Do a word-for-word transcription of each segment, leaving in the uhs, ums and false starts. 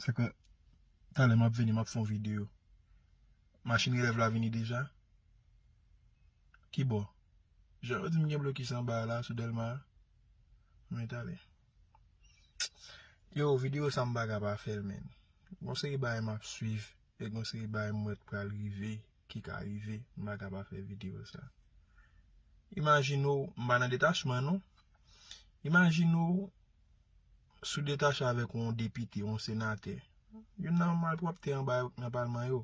Se ke talè m ap vini, m ap fè yon videyo. Machin relèv la vini deja? Ki bò? Jan yo di m gen blokis anba a la, sou Dèlma a. Men talè. Yo, videyo sa m pa ka pa fè l, men. Gon seri bagay m ap swiv, e gon seri bagay m wè k pral rive, ki ka rive, m pa ka pa fè videyo sa. Imajine w, m pa nan detachman, non. Imajine w, si w detache avèk yon depite, yon senatè, youn nan malpwòpte anba nan palman yo.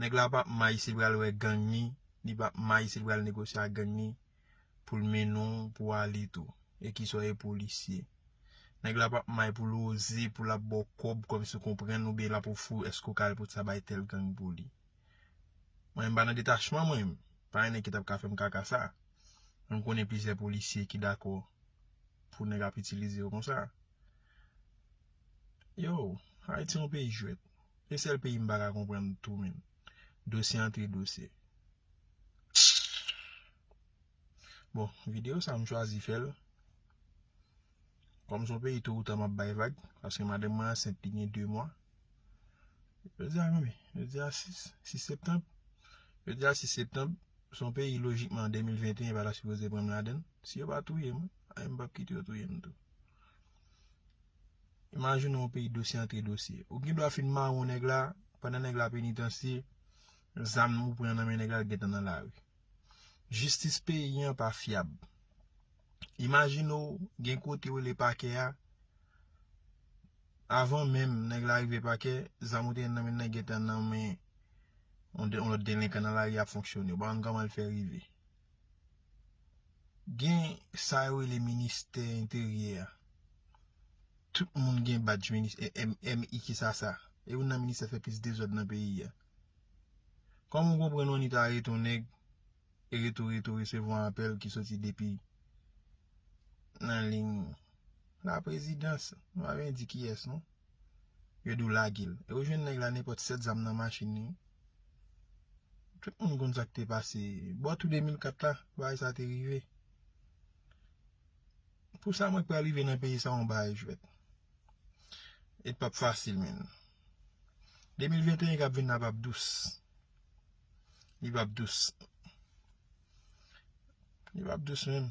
Nèg la p ap may si l pral wè gang ni, li p ap may si l pral negosye ak gang ni pou l mennen w, pou w ale tou. E ki sa w ye polisye. Nèg la p ap may pou l oze, pou l ap ba w kòb kòmsi w konprann oubyen l ap ofri w èske w ka al pote sa bay tèl gang pou li. Mwen, m pa nan detachman, mwen, m pa gen nèg ki t ap ka fè m kaka sa. M konnen plizyè polisye ki dakò pou nèg ap itilize yo konsa. Yo, Ayiti yon peyi jwèt. E sèl peyi m pa ka konprann tou, men. Dosye antre dosye. Bon, videyo sa m chwazi fè l. Kòm se yon peyi tou ou tan m ap bay vag, paske madanm mwen ansent li gen de mwa. Jodi a konbyen? Jodi a sis, sis septanm. Jodi a sis septanm, se yon peyi lojikman an de mil venteyen pa ta sipoze pran m ladan l. Si yo pa touye m, ay m p ap kite yo touye m tou. Imajine yon peyi dosye antre dosye. Ou gen dwa fin mare yon nèg la, pandan nèg la penitansye, zam ou pran nan men nèg la gentan nan lari. Jistis peyi an pa fyab. Imajine w gen kote w rele pakè a, avan menm nèg la rive pakè, zam ou te gen nan men nèg gentan nan men yon de- yon lòt delenkan nan lari ap fonksyone. Ou pa konn kòman l fè rive. Gen sa yo rele ministè enteryè a. Tout moun gen badj minis- e- M- M I ki sa sa. E youn nan ministè fè plis dezòd nan peyi a. Kòman w konprann ONI ta arete yon nèg e rete w, rete w resevwa apèl ki soti depi nan liy laprezidans. Nou pa bezwen di kiyès, non. Yo di w lage l. E ou jwenn nèg la nenpòt sèt zam nan machin li. Tout moun konn sa k te pase. Bò tou de mil kat la, bagay sa te rive. Pou sa mwen k pral rive nan peyi sa, yon bagay jwèt. E p ap fasil, men. De mil venteyen k ap vin la p ap dous. Li p ap dous. Li p ap dous, men.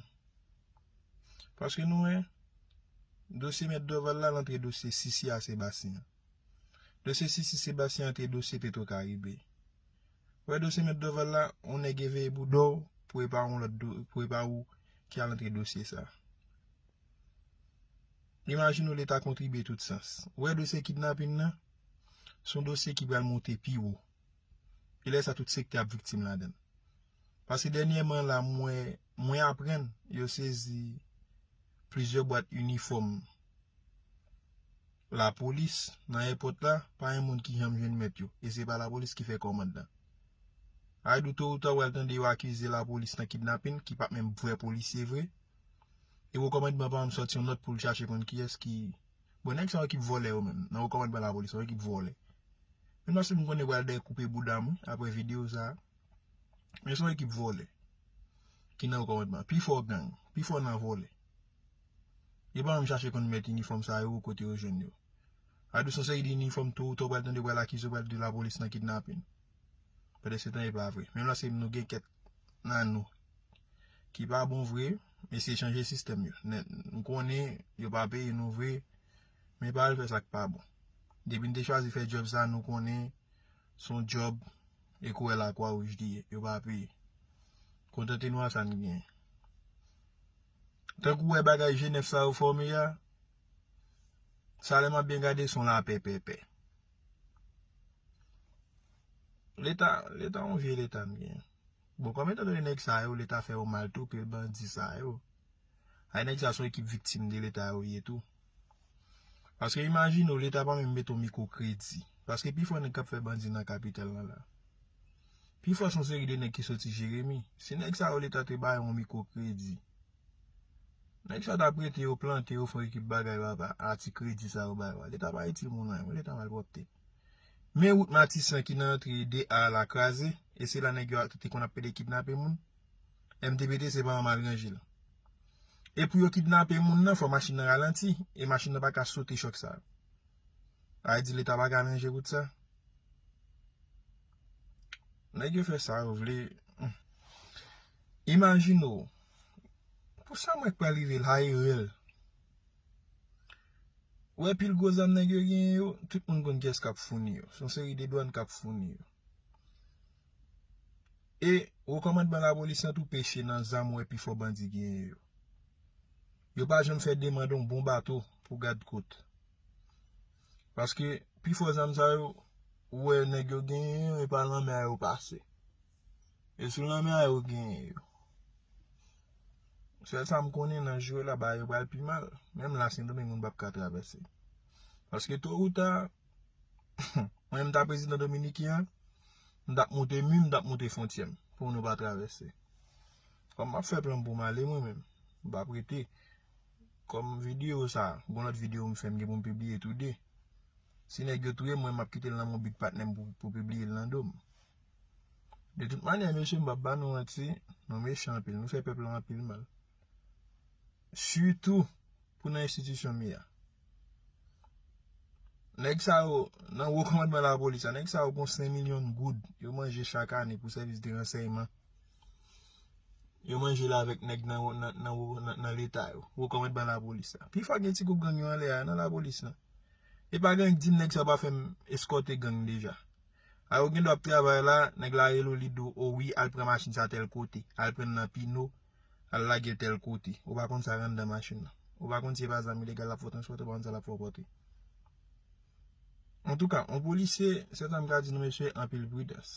Paske nou wè, dosye mèt Dorval la, l antre dosye Sisi a Sebastien. Dosye Sisi Sebastien antre dosye Petro Caribe. Ou wè dosye mèt Dorval la, yon nèg eveye bouda w pou e pa yon lòt do- pou e pa ou ki al antre dosye sa. Imajine w Leta kontribye tout sans. Ou wè dosye kidnapin nan, se yon dosye ki pral monte pi wo. E lè sa tout sektè ap viktim ladan l. Paske dènyèman la, mwen, mwen aprann yo sezi plizyè bwat inifòm lapolis nan èpòt la, pa gen moun ki janm jwenn mèt yo. E se pa lapolis ki fè kòmand lan. Ay di w to ou ta w al tande yo akize lapolis nan kidnapin, ki pa t menm vrè polisye vre. E wo kòmandman pa janm sòti yon nòt pou l chache konn kiyès ki Bon, nèg sa yo ki vòlè yo menm, nan wo kòmandman lapolis, se yon ekip vòlè. Menm lòske m konnen pral dèyè koupe bouda m wi, apre videyo sa. Men se yon ekip vòlè ki nan wo kòmandman. Pi fò gang, pi fò nan vòlè. Yo pa menm chache konn mèt inifòm sa yo, kote yo jwenn yo. Adou se yon seri de inifòm tou, tou pral tande pral akize yo pral di lapolis nan kidnapin. Pandan se tan e pa vre. Menm lòske nou gen kèk nan nou ki pa bon vre, eseye chanje sistèm yo. Nèt, nou konnen yo pa peye nou vre, men pa al fè sa k pa bon. Depi n te chwazi fè djòb sa, nou konnen se yon djòb e koulè lakwa wouj li ye, yo pa peye. Kontante nou a sa n genyen. Tankou w wè bagay G nèf sa yo fòme a, sa lè m ap byen gade se yon lapè pèpè. Leta, Leta yon vye Leta n genyen. Bon, kòm etan done nèg sa yo, Leta fè yo mal tou, pil bandi sa yo. Ay nèg sa se yon ekip viktim de Leta yo ye tou. Paske imajine w, Leta pa menm mete yon mikwo kredi. Paske pifò nèg k ap fè bandi nan kapital lan la. Pifò se yon seri de nèg ki soti Jeremi. Si nèg sa yo Leta te ba yo yon mikwo kredi, nèg sa t ap rete yo plante, yo fè yon ekip bagay papa, a ti kredi sa yo ba yo a. Leta pa itil moun anyen, Leta malpwòpte. Men wout Matisan ki nan antre de A la kraze, e se la nèg yo te konn ap pede kidnape moun. M T P T se pa anm al ranje l. E pou yo kidnape moun nan, fò machin nan ralanti, e machin nan pa ka sote chòk sa. Sa vle di Leta pa ka ranje kout sa? Nèg yo fè sa yo vle. Hmm. Imajine w. Pou sa mwen k pral rive la e rèl. Ou wè pil gwo zam nèg yo genyen yo, tout moun konn kiyès k ap founi yo. Se yon seri de dwàn k ap founi yo. E wo kòmandman lapolis lan tou peche nan zam ou wè pifò bandi genyen yo. Yo pa janm fè demann yon bon bato pou gad kot. Paske pifò zam sa yo, ou wè nèg yo genyen yo, e pa lanmè a yo pase. E sou lanmè a yo genyen yo. Sèl sa m konnen nan jou yo la, bagay yo pral pi mal. Menm la, Sendomeng moun p ap ka travèse. Paske to ou ta, mwen menm ta prezidan dominiken an, m t ap monte mi, m t ap monte fwontyè m pou nou pa travèse. Kòm m ap fè plan pou m ale mwen menm, m p ap rete. Kòm videyo sa, gon lòt videyo m fè m gen pou m pibliye tou de. Si nèg yo touye m, mwen m ap kite l nan men big patnè m pou, pou pibliye l nan do m. De tout manyè, mesye, m p ap ba nou manti, nou mechan anpil, nou fè pèp la anpil mal. Sitou pou nan enstitisyon m ye a. Nèg sa yo, nan wo kòmandman lapolis la, nèg sa yo gon senk milyon goud yo manje chak ane pou sèvis de ransèyman. Yo manje l avèk nèg nan, nan, nan, nan, nan Leta yo, wo kòmandman lapolis la. Pifò gen ti gwoup gang yo anlè a, nan lapolis lan. E pa gang di m nèg sa yo pa fè m eskòte gang deja. A yo gen dwa ap travay la, nèg la rele w, li di w, o wi, al pran machin sa tèl kote, al pran l nan Pino, al lage l tèl kote. Ou pa konn sa k anndan machin nan. Ou pa konn si se pa zam ilegal l ap fè w transpòte, ou pa konn sa l ap fè w pòte. Antouka, yon polisye, sèten m ka di nou, mesye, anpil pridans.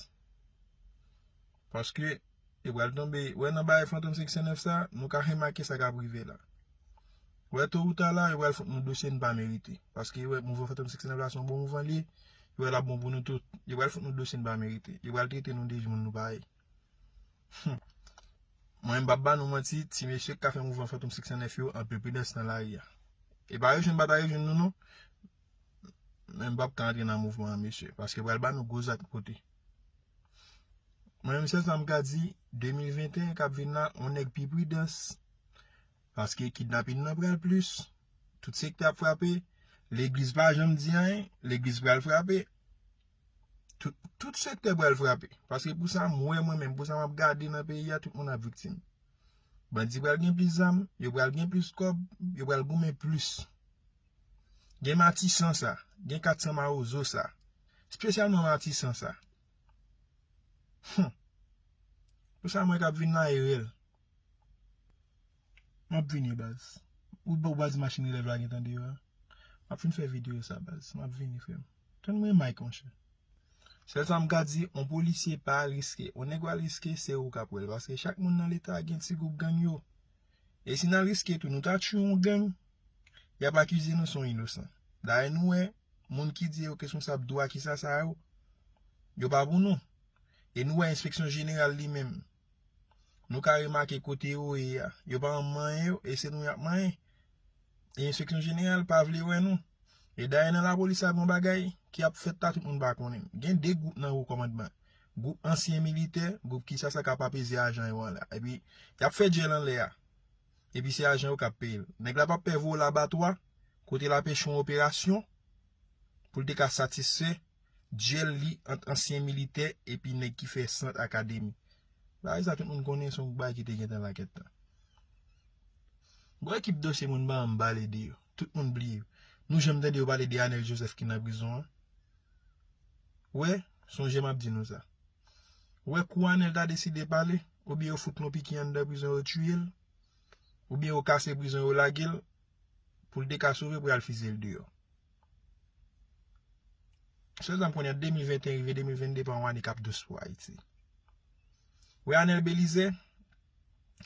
Paske, yo pral tonbe, wè nan bagay Fantom senk san nèf sa, nou ka remake sa k ap rive la. Wè to ou ta la, yo pral fout nou dosye n pa merite. Paske, wè, mouvman Fantom senk san nèf la se yon bon mouvman li ye, yo wè l ap bon pou nou tout. Yo pral fout nou dosye n pa merite. Yo pral trete nou de moun nou pa ye. Hmm. Mwen, m p ap ba nou manti, ti mesye k ka fè mouvman Fantom senk san nèf yo, anpil pridans nan lari a. E pa rejwenn, pa ta rejwenn nou, non. Men m p ap ka antre nan mouvman an, mesye, paske pral ba nou gwo zak kote. Mwen menm, sèl sa m ka di, de mil venteyen k ap vin la, on nèg pi pridans, paske kidnapin nan pral plis, tout sektè ap frape, legliz pa janm di anyen, legliz pral frape, tout, tout sektè pral frape, paske pou sa m wè mwen menm, pou sa m ap gade nan peyi a, tout moun ap viktim. Bandi pral gen plis zam, yo pral gen plis kòb, yo pral goumen plis. Gen Matisan sa, gen kat san Mawozo sa, espesyalman Matisan sa. Hum. Pou sa mwen k ap vin la e rèl. M ap vini, baz. Ou, ou baz machin relèv la gentan deyò a. M ap fin fè videyo sa, baz. M ap vini, frè m. Tann mwen, Mike, monchè. Sèl sa m ka di, on polisye pa riske. On nèg w al riske, se ou k ap wè l. Paske chak moun nan Leta gen ti gwoup gang yo. E si n al riske tou, nou ta tchwe yon gang, y ap akize nou se yon inosan. Dayè nou wè, moun ki di yo responsab dwa kisa sa yo, yo pa pou nou. E nou wè enspeksyon jeneral li menm. Nou ka remake kote yo ye a. Yo pa manyen yo, e se nou y ap manyen. E enspeksyon jeneral pa vle wè nou. E dayè nan lapolis la, gon bagay ki ap fèt la, tout moun pa konnen. Gen de gwoup nan wo kòmandman. Gwoup ansyen militè, gwoup kisa sa k ap apeze ajan yo an la. Epi, y ap fè djèl anlè a. Epi se ajan yo k ap peye l. Nèg la p ap pè voye w labatwa, kote l ap echwe yon operasyon, pou l te ka satisfè djèl li ant ansyen militè epi nèg ki fè sant akademi. Bagay sa tout moun konnen se yon bagay ki te gentan lakèt tan. Gon ekip dosye moun pa janm pale de yo. Tout moun bliye yo. Nou janm tande yo pale de Anèl Joseph ki nan prizon an? Wè, sonje m ap di nou sa. Wè kou Anèl ta deside pale, oubyen yo fout l yon pikin anndan prizon yo tiye l, oubyen yo kase prizon yo lage l, pou l te ka sove pou y al fize l deyò. Sèl sa m konnen, de mil venteyen rive de mil vennde pa yon ane k ap dous pou Ayiti. Wè Anèl Belize,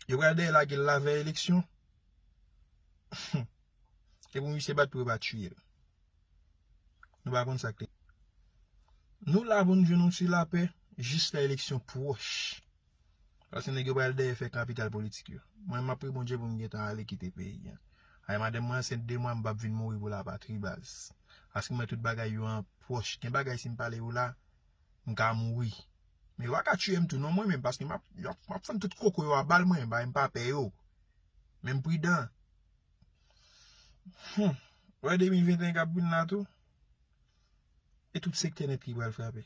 yo pral dèyè lage l lavèy eleksyon. E pou misye bat pou yo pa tiye l. Nou pa konn sa k te. Nou la pou n jwenn yon ti lapè jis lè eleksyon pwòch. Paske nèg yo pral dèyè fè kapital politik yo. Mwen, m ap priye Bondye pou m gentan ale kite peyi a. Ay, madanm mwen ansent de mwa, m p ap vin mouri pou lapatri, baz. Paske mwen, tout bagay yo an pwòch. Gen bagay, si m pale yo la, m ka mouri. Men yo pa ka tiye m tou, non, mwen menm, paske m ap, yo ap, m ap fann tout koko yo a bal mwen, bay m pa pè yo. Men m pridan. Hmm. Wè de mil venteyen k ap vin la tou. E tout sektè nèt ki pral frape.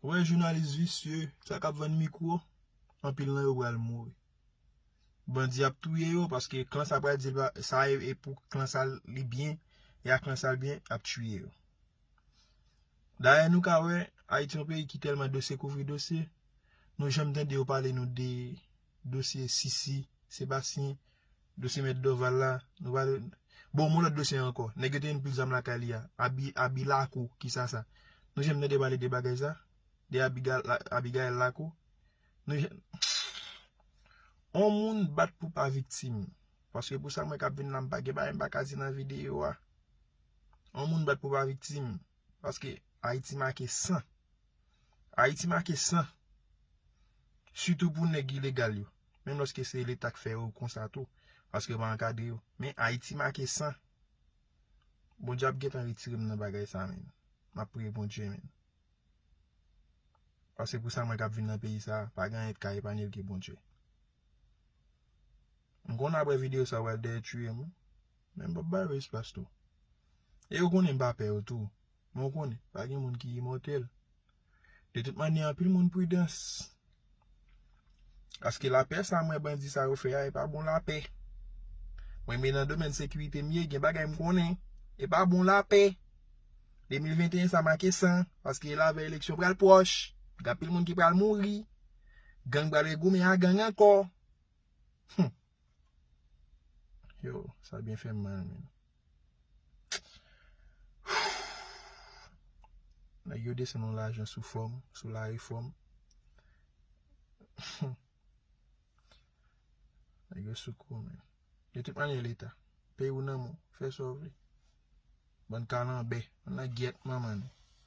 Ou wè jounalis visye, sa k ap vann mikwo, anpil nan yo pral mouri. Bandi ap touye yo, paske klan sa pral di l pa, sa e, e pou klan sa li byen, e a klan sa l byen, ap touye yo. Dayè, nou ka wè, Ayiti yon peyi ki tèlman dosye kouvri dosye, nou janm tande yo pale nou de dosye Sisi, Sebastyen, dosye Mèt Dòval la, nou pale. Bon, yon lòt dosye ankò. Nèg yo te vin pil zam lakay li a. Abi, Abi Lakou, ki sa sa? Nou janm tande pale de bagay sa? De Abiga-, la, Abigail Lakou? Nou janm. On moun bat pou pa viktim. Paske pou sa mwen k ap vin la, m pa gen bagay m pa ka di nan videyo a. On moun bat pou pa viktim. Paske Ayiti make san. Ayiti make san. Sitou pou nèg ilegal yo. Menm lòske se Leta k fè yo konsa tou. Paske yo pa ankadre yo. Men Ayiti make san. Bondye ap gentan retire m nan bagay sa, men. M ap priye Bondye, men. Paske pou sa mwen k ap vin nan peyi sa, pa gen anyen k ka epanye l ke Bondye. M konnen apre videyo sa, w al dèyè tiye m. Men m p ap ba yo espas tou. E yo konnen m pa pè yo tou. Men w konnen, pa gen moun ki imòtèl. De tout manyè, anpil moun pridans. Paske lapè sa mwen bandi sa yo fè a, e pa bon lapè. Mwen, men nan domèn sekirite m ye, gen bagay m konnen. E pa bon lapè. De mil venteyen sa make san, paske e la avè eleksyon pral pwòch. Gen anpil moun ki pral mouri. Gang pral regoumen a gang ankò. Hmm. Yo, sa byen fè m mal, men. Nèg yo desann yon lajan sou fòm, sou larefòm. Nèg yo sou kou, men. De tout manyè, Leta, peyi w nan men w, fè sa w vle. Bann kalanbè, ann nan gyèt manman nou.